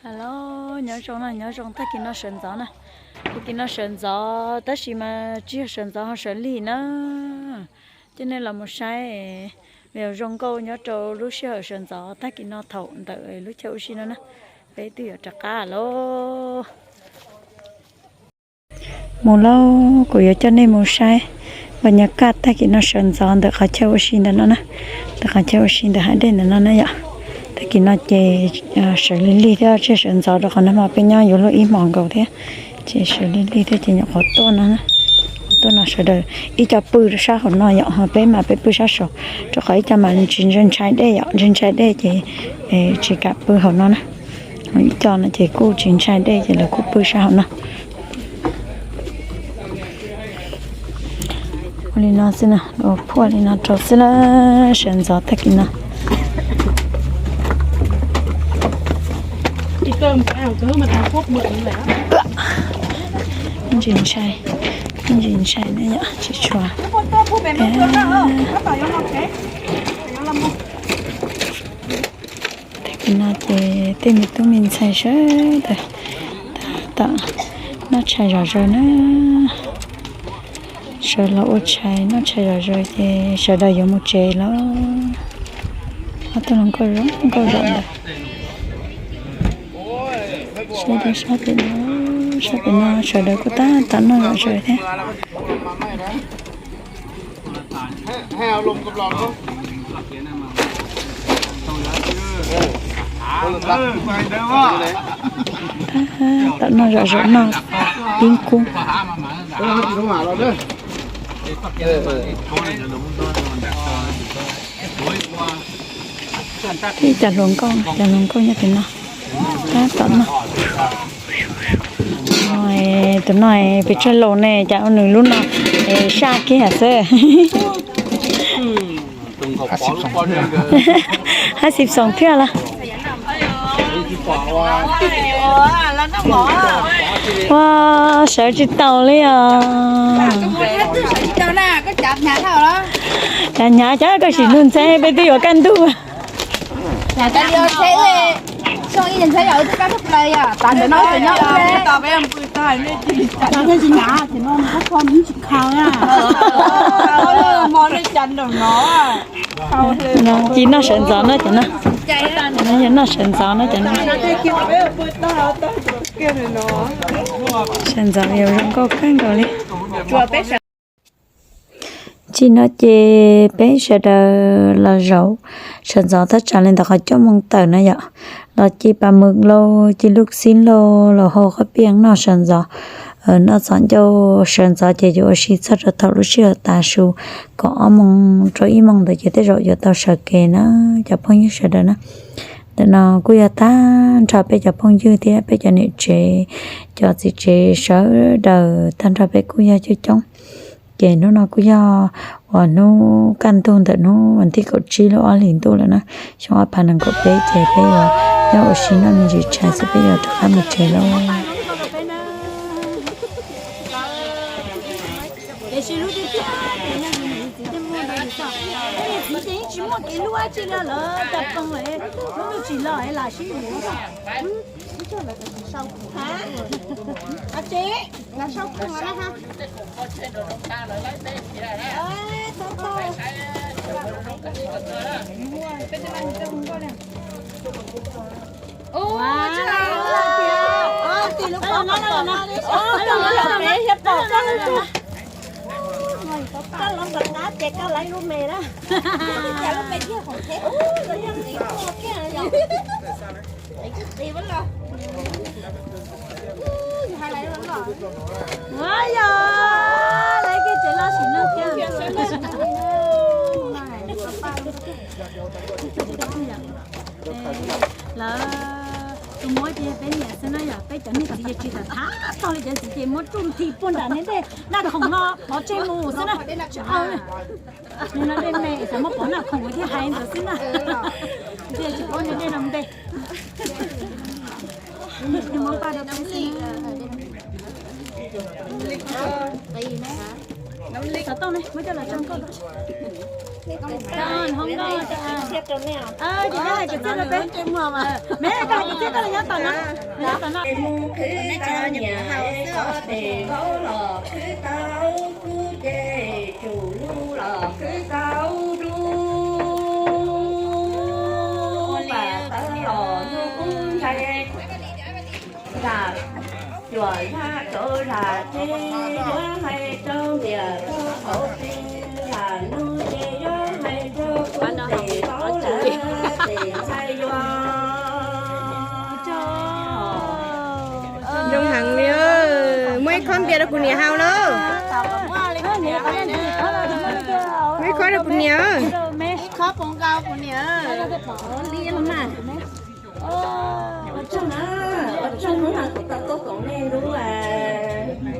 Hello, nyob zoo na, nyob zoo. Tag kis no sawv ntxov na, tag kis no sawv ntxov tab sis mas tsis yog sawv ntxov ho sawv lig na. Coj nej los mus saib video zoo nkauj nyob rau lub sij hawm sawv ntxov tag kis no thaum ntawm lub chaw ua si no na. Peb twb yuav rov qab lauj. Mus lauj, kuv yuav coj nej mus saib pas nyas kaj tag kis no sawv ntxov ntawm qhov chaw ua si ntawm no na, ntawm qhov chaw ua si ntawm hav dej ntawm no na yom. Tag kis no ces sawv lig lig thiab, tsis sawv ntxov rau qhov nag hmo peb nyob yuav luag ib hmos nkaus thiab, ces sawv lig lig thiab ces nyuam qhuav tuaj no, tuaj no sawv daws ib co pw sab hauv no yom, ho peb mas peb pw sab saud, rau qhov ib co mas tsis ntshai dej yom, tsis ntshai dej ces tsis kam pw hauv no na. Ib co no ces kuj tsis ntshai dej ces lawv kuj pw sab hauv no. Ua li no xwb na, ua phuaj li no rau xwb na, sawv ntxov tag kis no. Ntsis ntshai, ntsis ntshai na yom, tsis tshua. Tag kis no ces tej me tub me ntxhais sawv daws tab tom noj tshais zom zaws na. Sawv los ua tshais noj tshais zom zaws ces sawv daws yuav mus tsev lawm. Ob tug hluas nkauj zoo nkauj zom ntawd. Sawv daws sab pem no, sab pem no sawv daws kuj tab tom noj zom zaws thiab. Tab tom noj zom zaws noj pib kub. Ib co hluas nkauj, cov hluas nkauj nyob pem no tab tom noj. Tus no pes tsawg los ne, cas ua nws lub no saj kiag xwb. Hab xib xoom thiaj los. Ua, sawv tsis taus li os. Cas hnyav cas koj sim nug ntxheb peb twb yuav kaj ntug. Ci noj sawv ntxov na cov no, yog noj sawv ntxov na cov no. Sawv ntxov yuav zoo nkauj kawg nkaus li. Txij no ces peb sawv daws los zaum sawv ntxov thaj tsam li ntawm qhov cuaj moo tawm na yom, los ci pas mws lauj, ci lub xib lauj, los hau qhob piaj noj sawv ntxov. Noj txom ncauj sawv ntxov ces yuav ua si txog rau thaum lub sij hawm tav su kaum ob moo rau ib moo ntawd ces tej zaum yuav tau sawv kev na cov phooj ywg sawv daws na. Ntawm no kuj yog tag nrho peb cov phooj ywg thiab peb cov niam tsev, cov txiv tsev sawv daws tag nrho peb kuj yog coob coob. Ces hnub no kuj yog uas hnub kaj ntug ntawm hnub vas thib kaum tsib lub ob hlis ntuj lawm na, xyoo ob phav nees nkaum peb ces peb yuav nyob ua si noj me ntsis tshais xwb peb yuav rov qab mus tsev lauj. Koj los nram qab ces koj lawv lub me na. Yog, lawv kev tsev loj sim neej thiab. Lawv tus muab ces peb niam xwb na yom, peb cov niag txiv ces tsis tau thab tau li cov txiv ces muab tsuj nthi puag nram niag dej Naj Khoom no pov tseg mus xwb na. Tsis au na. Nim no dej me xav muab pov Naj Khoom thiaj hais ntawd xwb na. Ntsia tsis paub niag dej no npe. Muab paj rau peb xwb. Xov tooj ne, muab coj los tso koj. Hoob koj, ces nyob hais kwv txhiaj rau peb. Me koj hais kwv txhiaj koj los nyob tom no, los nyob tom no. Mus khwv tau nyiam xwb os, tes vauv los khwv tau, kuv ces tsum lug los khwv tau dub. Pam tawv los hnub kub ntshai, zam cuam zam tsaus zam tse, yuav hais rau ntiam txog qhauv tsev, zam no ces yuav hais rau kuv tes vauv lawv tes ntxhais yuav. Zoo heev li, muaj ib khob npias rau kuv niam haus lauj. Muaj ib khob rau kuv niam. Ua tsaug na, ua tsaug hnub no kuv tau tuaj koom nej lub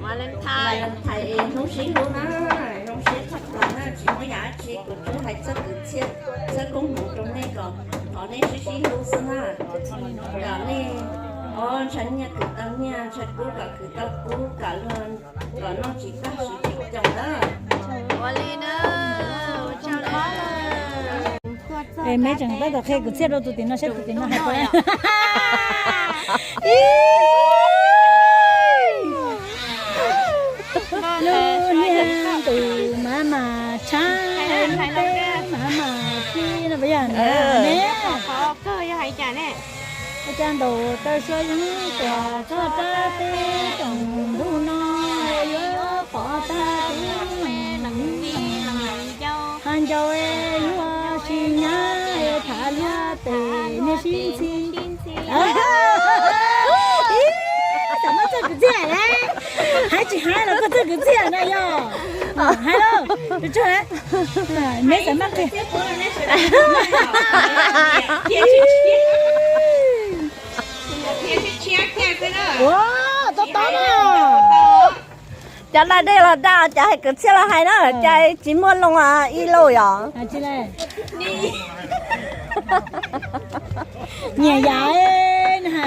Valentine hnub sib hlub na, zoo siab tshaj plaws na, tsis muaj yam dab tsi, kuv tsuas hais txoj kwv txhiaj, txoj koob hmoov rau nej kom thov nej sib sib hlub xwb na. Kom nej, o, ntshaw nyiaj khwv tau nyiaj, ntshaw kub kom khwv tau kub, kom luag, kom noj tsis tag siv tsis coob na. Ua li na. Es me tseem tab tom qhia kwv txhiaj rau tus tim no saib tus tim no hais puas. Lub niag ntus mas mas tshab, lub teb mas mas ci no puas yog ne? Ua cas ntaus taw suab yeeb tuam txog rau teb rooj ntug no, yuav pom tag kuv leej vij leej ncaus, yuav sib nyab tham luag tes niag sib ntxhi. Ib, xav muab txoj kwv txhiaj lawm, hais tsis hais los koj txoj kwv txhiaj na yog. Hais lauj, tus tsog, neb xav maj qhia. Ua, tob tob na. Cov da dej los da, cov hais kwv txhiaj los hais na, cas tsis muaj loo ib lauj yom. Nyiam yam na.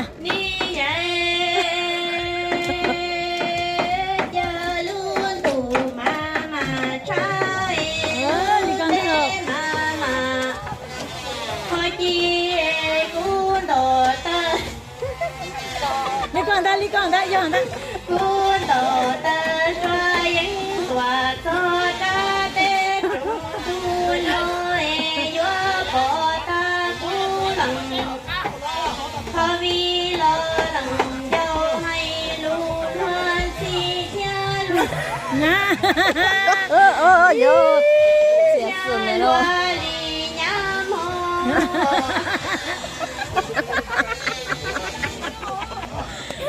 Li ko ntag, li ko ntag, li ko ntag, yog ntag. Kuv ntaus taw suab yeeb tuam txog rau teb rooj ntug no, yuav pom tag kuv leej, qhov vij los leej ncaus hais lus luag ntxhi thiab luag. Luag li nyab hmo.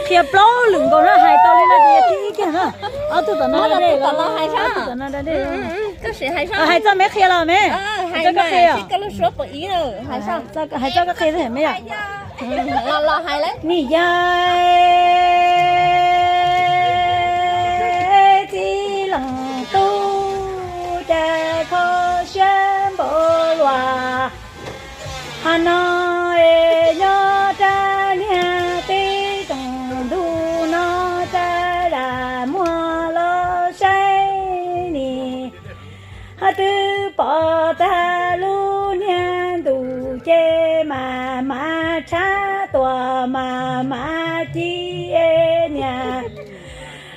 Qhia plaub lwm nkaus na, hais tau li no ces thib ib kiag na. Ob tug tom no da dej, ob tug tom no da dej. Hais txoj me qhia los me, hais txoj koj qhia. Hais txoj koj qhia xwb me yom. Nim yog txiv leej tub cas kho siab npaum luaj. Hos no es nyob rau niag teb rooj ntug no, rau zaj muag los saib ni, hos twb pom tag lub niag ntuj ces mas mas tshab, tuam mas mas ci niag.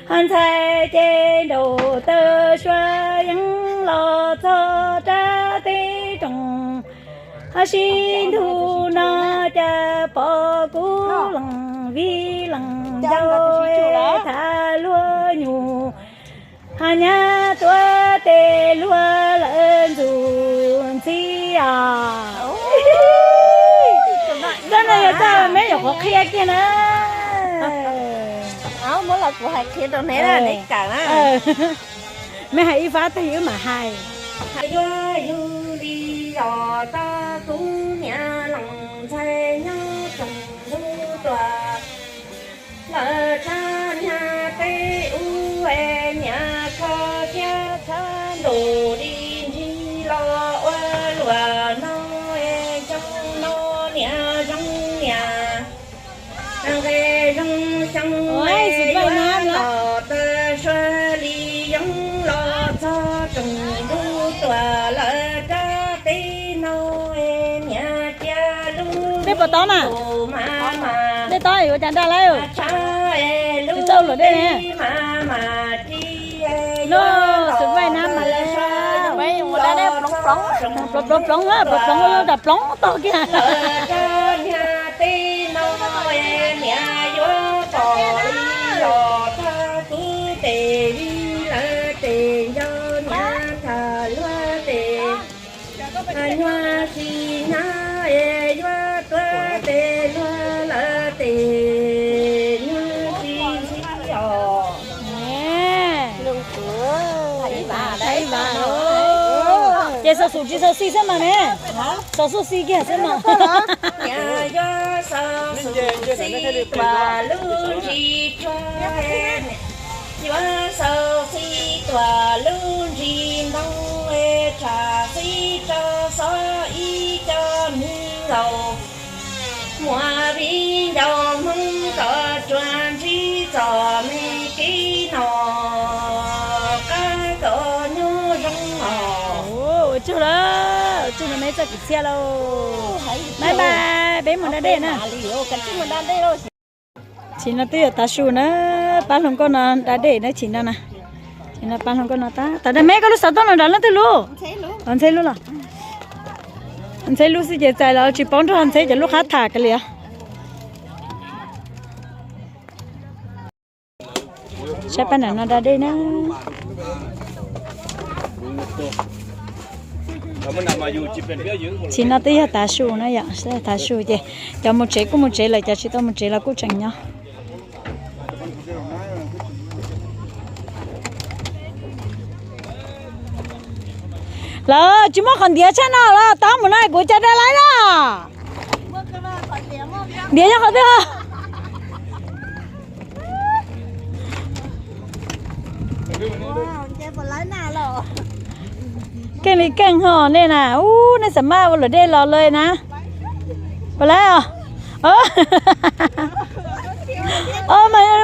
Hos ntxhais ces ntaus taw suab yeeb los txog rau teb rooj, hos sib nrug no cas pom kuv leej vij leej ncaus, tham luag nyuj, hos nyab tuav tes luag lawm ntxuj ntxhi os. Txoj no yog txoj me nyuam qhuav qhia kiag na. Muab los kuv hais qhia rau neb na, neb kawm na. Meb hais ib fab tag wb mam hais. Yuav yug li los tau kuv niam leej ntxhais nyob tsoom ntug tuaj, lawv rab niag teb ub es niam kho siab tshaj ntuj li, ntsig los ua luam no es xyoo no niam zoo niam, nqe zoo xyoo es yuav los tau sua li yoov los txog. Tob mas, dej tob yuav cas nrag lawm. Tsis txawj luam dej ne. No, xwm vaj nab mas lawm. Ploov ploov ploov, ploov ploov, ploov tag ploov tog kiag. Nyuaj tsis hnyav es yuav tuav tes luag lawm tes nyuaj tsis ntxim os. Ces xaus xum tsis xaus xij xwb mas ne. Xaus xum xij kiag xwb mas. Niam yuav xaus xum xij tuam lub ntsis tsuag. Yuav xaus xij tuam lub ntsis ntoo, tsam xij rau xob ib co me laus. Muaj viv ncaus Hmoob kom tsuas ntsib txom me kev no, qab kom nyob zoo os. Ua tsaug lawm, ua tsaug rau nej txoj kev txhia lauj. Bye bye, peb mus da dej na. Tsim no twb yog tav su na, pab hluas nkauj no da dej na tsim no na. Tsim no pab hluas nkauj no tab tom da. Me koj lub xov tooj no nrog leej twg lub? Ntxheb lub los? Ntxheb lub xwb ces txais los tsis paub nrog Ntxheb cov lub qab tham kiag li os. Saib pab nram no da dej na. Tsim no twb yog tav su na yom, tav su ces cov mus tsev kuj mus tsev lawm, cov tsis tau mus tsev los kuj tseem nyob. Lawv tsis muaj qhov ntiav tshaj no los tau mus no kuv cov da laib na. Ntiav nyob qhov twg? Keej li keej ho nej na, ub, nej xav maj ua luam dej los lawm na. Puas laib os?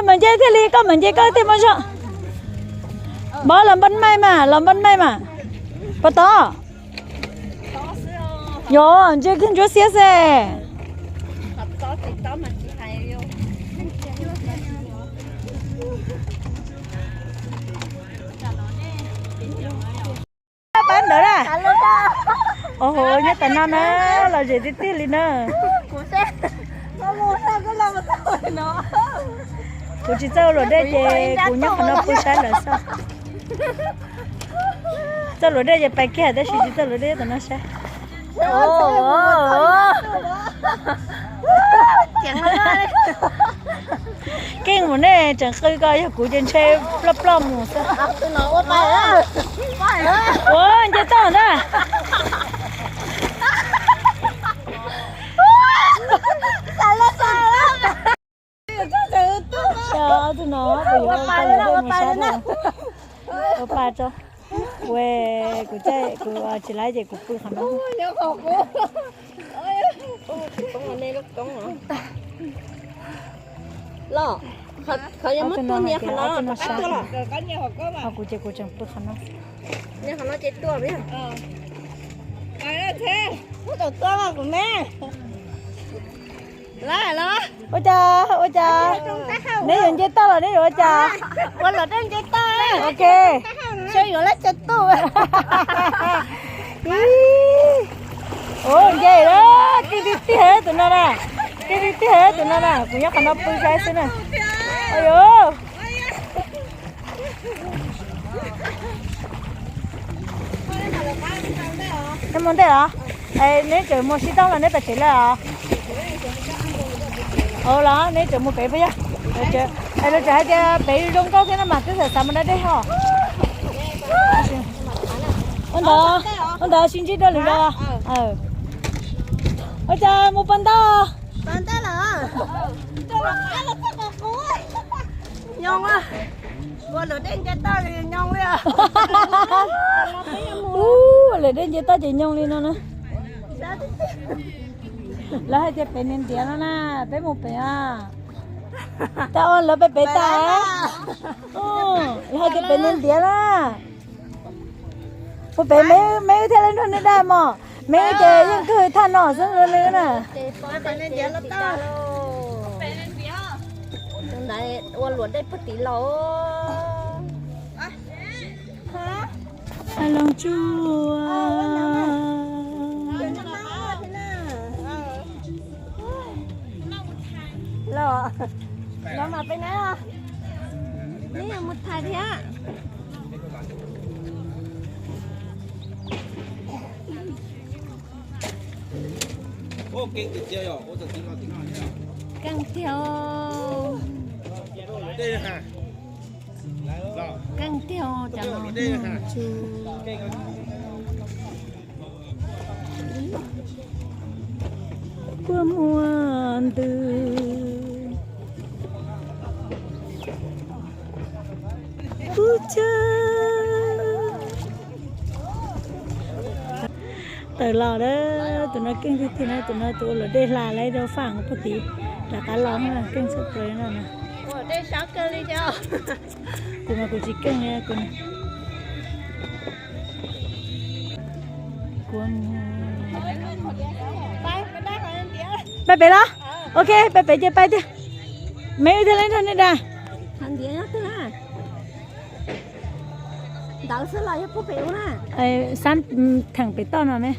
Mas nce thiaj li, koj mas nce koj thiaj muaj zog. Npab los npab maij mas, los npab maij mas. Puas tau? Yog, nce kiag ntsuab xiab xwb. Pab ntawd na. Os, nyob tom no na, los zem tiag tiag li na. Kuv tsis txawj luam dej ces kuv nyob qhov no pw saib lawv xwb. Txawj luam dej ces pais kiag tab sis tsis txawj luam dej tom no saib. Keej mus nej tseem qw ko, yog kuv ces ntshe ploj ploj mus xwb. Ua nce toj ntag. Ob tug no puas yuav ua pa lawm dej mus sab rau. Ua pa tso. Ua kuv caij kuv tsis laib ces kuv pw qhov no. Los, qhov yuav muab tua nias qhov no, qhov no sab. Ho kuv ces kuv tseem pw qhov no. Nias qhov no ces tua. Ua cas, ua cas, neb yuav nce toj los neb yuav ua cas? Ua los dej nce toj. Ok. Seb yuav lab ca tuj. Ua nce lawm, keej tiag tiag tus no na. Keej tiag tiag tus no na, kuv nyob qhov no pw saib xwb na. Ayu. Neb mus ntej los? Neb tseem mus sib toob los neb pais tsev lawm os? Ua los neb tseem mus pem puas yog? Es lawv tseem hais tias pem zoo nkauj thiab no mas twb xav xav mus da dej ho. Ua ntawd, ua ntawd sib ntsib dua lwm zaus. Ua cas mus puas ntau? Nyob ua luam dej nce toj nyob li. Ua luam dej nce toj ces nyob li no na. Lawv hais tias pem ntiav ntiav no na, peb mus pem a. Tau lawv pem pem tas. Lawv hais tias pem ntiav ntiav na. Mus pem me me thiaj li nrog nej da mog. Me ces yeej kawg thaj no xwb nws na. Tus ntawd ua luam dej puag tim los. Aloos tsuag. Los, no mas peb na, neb mus thais thiab. Keej tiag, keej tiag cov no. Kua muag ntws kub cag. Tawm los a, tus no keej tiag tiag na, tus no tus ua luam dej hla lawm rau faj puag tid, rov qab los keej tshaj plaws no na. Kuv mas kuv tsis keej li kuv. Pab pem los? Ok, pab pem ces pab tiag. Me wb thiaj li nrog nej da. Ntawd xwb los yog puag pem ub na? Sab theem pem toj no ne.